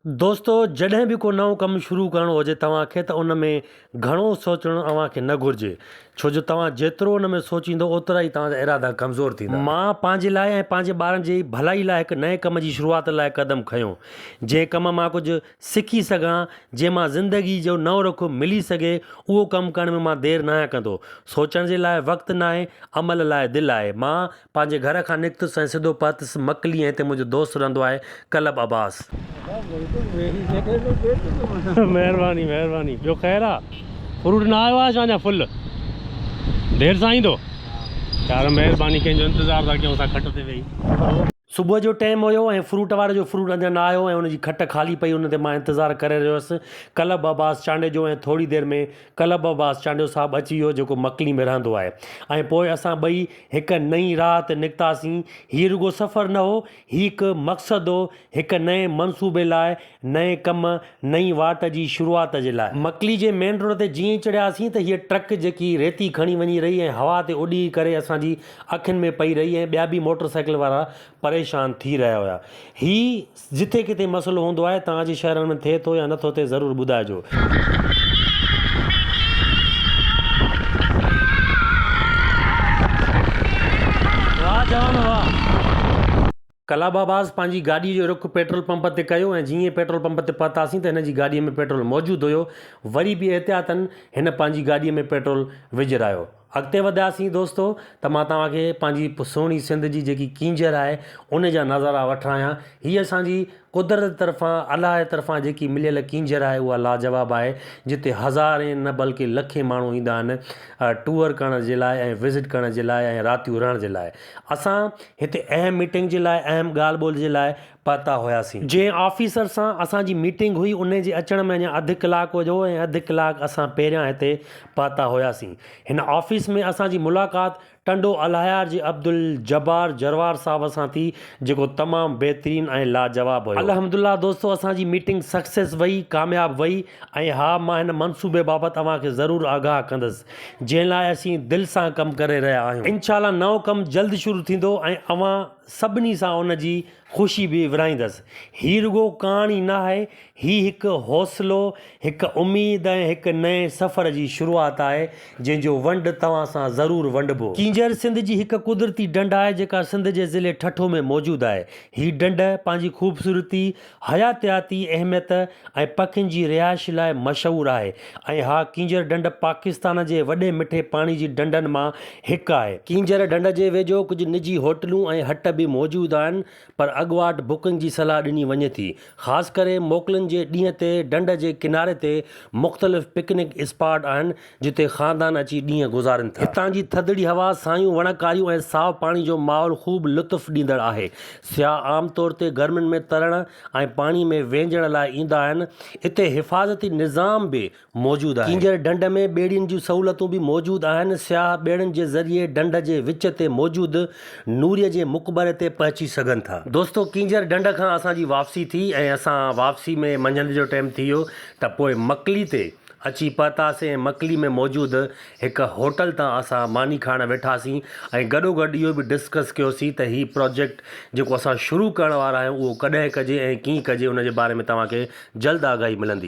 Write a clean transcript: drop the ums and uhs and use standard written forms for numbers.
دوستو جڏهن به ڪو نئون ڪم شروع ڪرڻو هجي توهان کي ته ان ۾ گهڻو سوچڻ اوهان کي نه گهرجي ڇو جو توهان جيترو ان ۾ سوچيندو اوترا ئي توهان جا ارادا ڪمزور ٿيندا. مان پنهنجي لاء ۽ پنهنجي ٻارن جي ڀلائي لاء هڪ نئين ڪم جي شروعات لاء قدم کنيو جنهن ڪم مان ڪجهه سکي سگهان جنهن مان زندگي جو نئون رخ ملي سگهي اهو ڪم ڪرڻ ۾ مان دير ناهيان ڪندو سوچڻ جي لاء وقت ناهي عمل لاء دل آهي مان پنهنجي گهر کان نڪتس ۽ سڌو پهتس مڪلي ۽ اتي منهنجو دوست رهندو آهي ڪلب عباس. مهرباني مهرباني ٻيو خير آ فروٽ نه آيو آ ڇا اڃا ڦل دير سان ايندو يار مهرباني ڪنهن جو انتظار ٿا ڪيون اسان کٽ تي ويهي. صبح جو ٽيم هيو ۽ فروٽ واري جو فروٽ اڃا نه آيو ۽ ان جي کٽ خالي پئي ان تي مان انتظار ڪري رهيو هيس ڪلب عباس چانڊيو جو ۽ ٿوري دير ۾ ڪلب عباس چانڊيو صاحب اچي ويو جيڪو مڪلي ۾ رهندو آهي ۽ پوء اسان ٻئي هڪ نئين راهه تي نڪتاسين. هي رڳو سفر نه هو، هي هڪ مقصد هو، هڪ نئين منصوبي لاء، نئين ڪم، نئين واٽ جي شروعات جي لاء. مڪلي جي مين روڊ تي جيئن ئي چڙهياسين ته هيء ٽرڪ جيڪي ريتي کڻي وڃي رهي ۽ هوا تي اڏي ڪري اسان جي اکين ۾ پئي رهي ۽ ٻيا به موٽر سائيڪل وارا پريشان ٿي رهيا هيا. هي جٿي ڪٿي مسئلو هوندو آهي توهان جي شهرن ۾ ٿئي ٿو يا نٿو ٿئي ضرور ٻڌائجو. واھ جوانو واھ. ڪلاباباز پنهنجي گاڏيء جو رخ پيٽرول پمپ تي ڪيو ۽ جيئن ئي پيٽرول پمپ تي پهتاسين ته هن جي گاڏيء ۾ پيٽرول موجود هيو وري به احتياطن هن پنهنجي گاڏيء ۾ پيٽرول وجهرايو. اڳتي وڌياسين دوستو ته مان توهان کي پنهنجي سهڻي سنڌ جي جيڪي ڪينجهر آهي ان جا نظارا وٺرايان هي اسان جي قدرت طرفان الله جي طرفان جيڪي مليل ڪينجهر آهي اها لاجواب آهي جتي هزارين نه بلڪه لکين ماڻهو ايندا آهن ٽوئر ڪرڻ جي لاء ۽ وزٽ ڪرڻ جي لاء ۽ راتيون رهڻ جي لاء اسان هتي اهم ميٽنگ جي لاء اهم ڳالهه ٻولهه جي لاء پهتا هياسين. جنهن آفيسر سان اسان جي ميٽنگ هئي انهي جي اچڻ ۾ اڃا اڌ ڪلاڪ هيو ۽ اڌ ڪلاڪ اسان پهريان هتي پهتا هياسين. هن آفيس ۾ اسان جي ملاقات ٽنڊو الهيار جي عبدالجبار جروار صاحب سان ٿي جيڪو تمام بهترين ۽ لاجواب هيو. الحمدالله دوستو اسان جي ميٽنگ سڪسيس وئي ڪامياب وئي ۽ ها مان هن منصوبي بابت اوهان کي ضرور آگاهه ڪندس جنهن لاء اسين دل سان ڪم ڪري رهيا آهيون. انشاء الله نئون ڪم جلد شروع ٿيندو ۽ اوهان سڀني سان ان جي خوشي به ورهائيندس. هي رڳو ڪهاڻي نه آهي، هي هڪ حوصلو، هڪ اميد ۽ هڪ نئين سفر جي شروعات آهي، جنهن جو ونڊ توهان سان ضرور ونڊبو. ڪينجهر سنڌ جي هڪ قدرتي ڍنڍ آهي، جيڪا سنڌ جي ضلعي ٺٽو ۾ موجود آهي. هي ڍنڍ پنهنجي خوبصورتي، حياتياتي اهميت ۽ پکين جي رهائش لاء مشهور آهي ۽ ها ڪينجهر ڍنڍ پاڪستان جي وڏي مٺي پاڻي جي ڍنڍن مان هڪ آهي. ڪينجهر ڍنڍ جي ويجهو ڪجهه نجي هوٽلون ۽ هٽ به موجود آهن پر اڳواٽ بڪنگ جي صلاح ڏني وڃي ٿي. خاص ڪري موڪلن جي ڏينهن تي ڍنڍ جي ڪناري تي مختلف پڪنڪ اسپاٽ آهن جتي خاندان اچي ڏينهن گذارين ٿا. هتان جي ٿڌڙي هوا، سايون وڻڪاريون ۽ سائو پاڻي جو ماحول خوب لطف ڏيندڙ آهي. سياح عام طور تي گرمين ۾ ترڻ ۽ پاڻي ۾ وهنجڻ لاء ايندا آهن. اتي حفاظتي نظام به موجود آهي. ڪينجهر ڍنڍ ۾ ٻيڙين جون سهولتون به موجود آهن. سياح ٻيڙين جي ذريعي ڍنڍ جي وچ تي موجود نوريء جي مقبري تي پهچي سگهن ٿا. دوستو ڪينجهر ڍنڍ کان اسان جي واپسي ٿي ۽ اسان واپسي ۾ منجهند جو ٽيم ٿي ويو ته پوء مڪلي تي اچي پهتاسين ۽ مڪلي ۾ موجود هڪ هوٽل تان اسان ماني کائڻ ويٺاسين ۽ گڏوگڏ اهو به ڊسڪس ڪيوسين ته هي پراجيڪٽ جيڪو اسان شروع ڪرڻ وارا آهيون اهو ڪڏهن ڪجي ۽ ڪيئن ڪجي ان جي باري ۾ توهان کي جلد آگاهي ملندي.